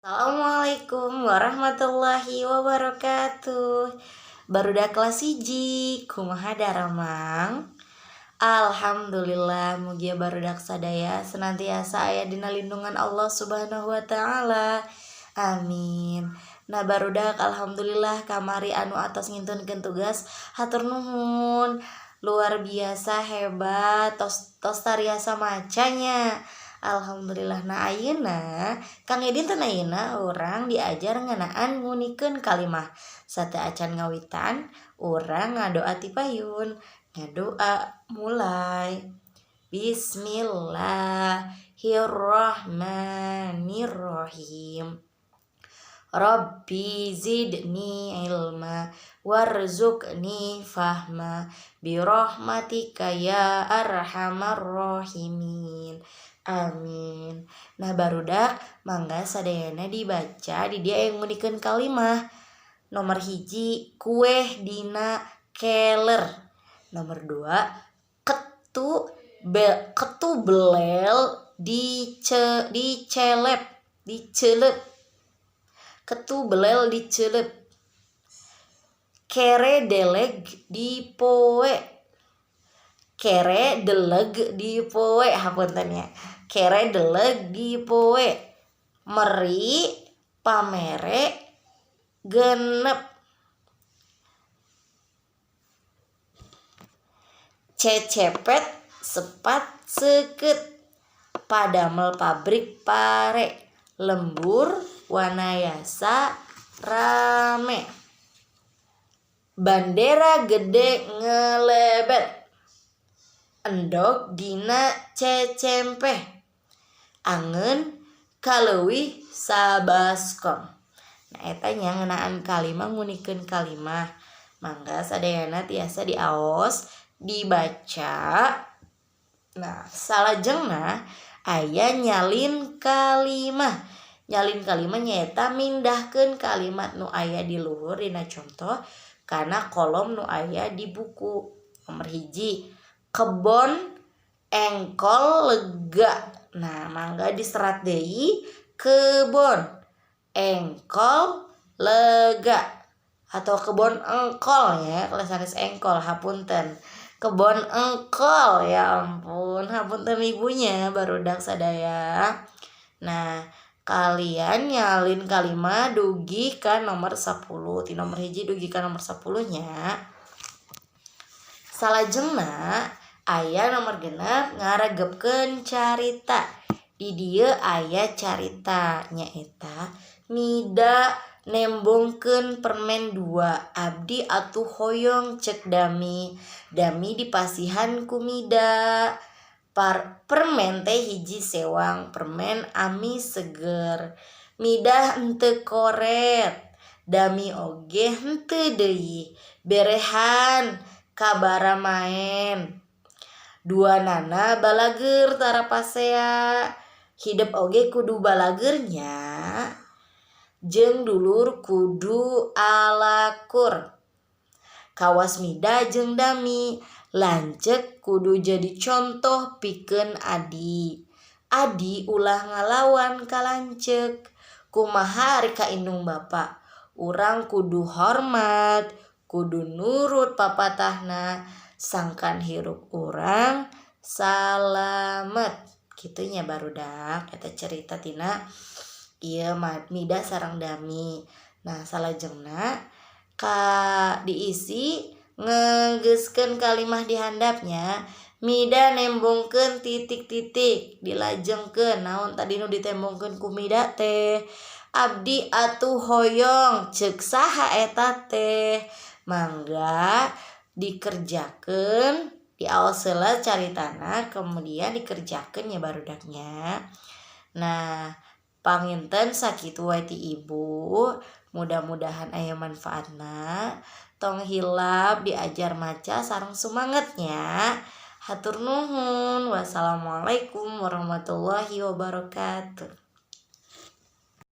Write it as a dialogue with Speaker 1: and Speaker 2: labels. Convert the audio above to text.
Speaker 1: Assalamualaikum warahmatullahi wabarakatuh. Barudak kelas 1, kumaha daramang? Alhamdulillah, mugia barudak sadaya senantiasa aya dina lindungan Allah Subhanahu wa taala. Amin. Nah barudak, alhamdulillah kamari anu atos ngintunkeun tugas, hatur nuhun, luar biasa hebat, tos tos tariasa maca nya. Alhamdulillah. Nah, ayeuna kangge dinten ayeuna urang diajar ngeunaan ngunikeun kalimah. Sateuacan ngawitan, urang ngadoa ti payun. Ngadoa mulai. Bismillahirrahmanirrahim. Rabbi zidni ilma warzuqni fahma birahmatika ya arhamar rahimin. Amin. Nah barudak, mangga sadayana dibaca, di dieu aya ngunikeun kalimah. Nomor 1, kueh dina keler. Nomor 2, ketu belel dicelep dicelep. Ketu belel dicelep. Kere deleg dipoe. Kere deleg dipoe, hapunten nya. Kere deleg dipoe. Meri pamere genep. Cecepet sepat seukeut. Padamel pabrik pare. Lembur Wanayasa rame. Bandera gede ngelebet. Endog dina cecempeh. Angeun kaleuwih sabaskom. Nah, eta nya ngeunaan kalimah, ngunikeun kalimah. Mangga sadayana tiasa diaos, dibaca. Nah, salajengna aya nyalin kalimah. Nyalin kalimah nyaeta mindahkeun kalimat nu aya di luhur dina contoh kana kolom nu aya di buku. Nomor 1, kebon engkol lega. Nah, mangga diserat deui, kebon engkol lega atau kebon engkol ya, kalau sanes engkol, hapunten. Kebon engkol, ya ampun, hapunten ibunya, barudak sadaya. Nah, kalian nyalin kalimah dugi ka nomor 10, ti nomor 1 dugi ka nomor 10 nya. Salajengna aya nomor 6, ngaregepkeun carita. Di dieu aya carita, nyaeta Mida nembongkeun permen 2. Abdi atuh hoyong, cek Dami. Dami dipasihan ku Mida. Permen teh hiji sewang, permen amis seger. Mida henteu koret. Dami oge henteu deui. Berehan kabara maen. Duanana balageur tara pasea. Hidep oge kudu balageur nya. Jeung dulur kudu alakur. Kawas Mida jeung Dami. Lanceuk kudu jadi contoh pikeun adi. Adi ulah ngalawan ka lanceuk. Kumaha ari ka indung bapa? Urang kudu hormat, kudu nurut papatahna, sangkan hirup urang salamet. Kitu nya barudak, eta cerita tina ieu Mida sareng Dami. Nah, salajengna ka diisi ngegeuskeun kalimah di handapnya. Mida nembongkeun titik-titik, dilajengkeun naon tadi nu ditembongkeun ku Mida teh. Abdi atuh hoyong, ceuk saha eta teh? Mangga dikerjakeun, diaos heula caritana, kemudian dikerjakeun ya barudaknya. Nah, panginten sakitu wae ti ibu, mudah-mudahan aya manfaatna. Tong hilap diajar maca sareng sumangetnya. Hatur nuhun. Wassalamualaikum warahmatullahi wabarakatuh.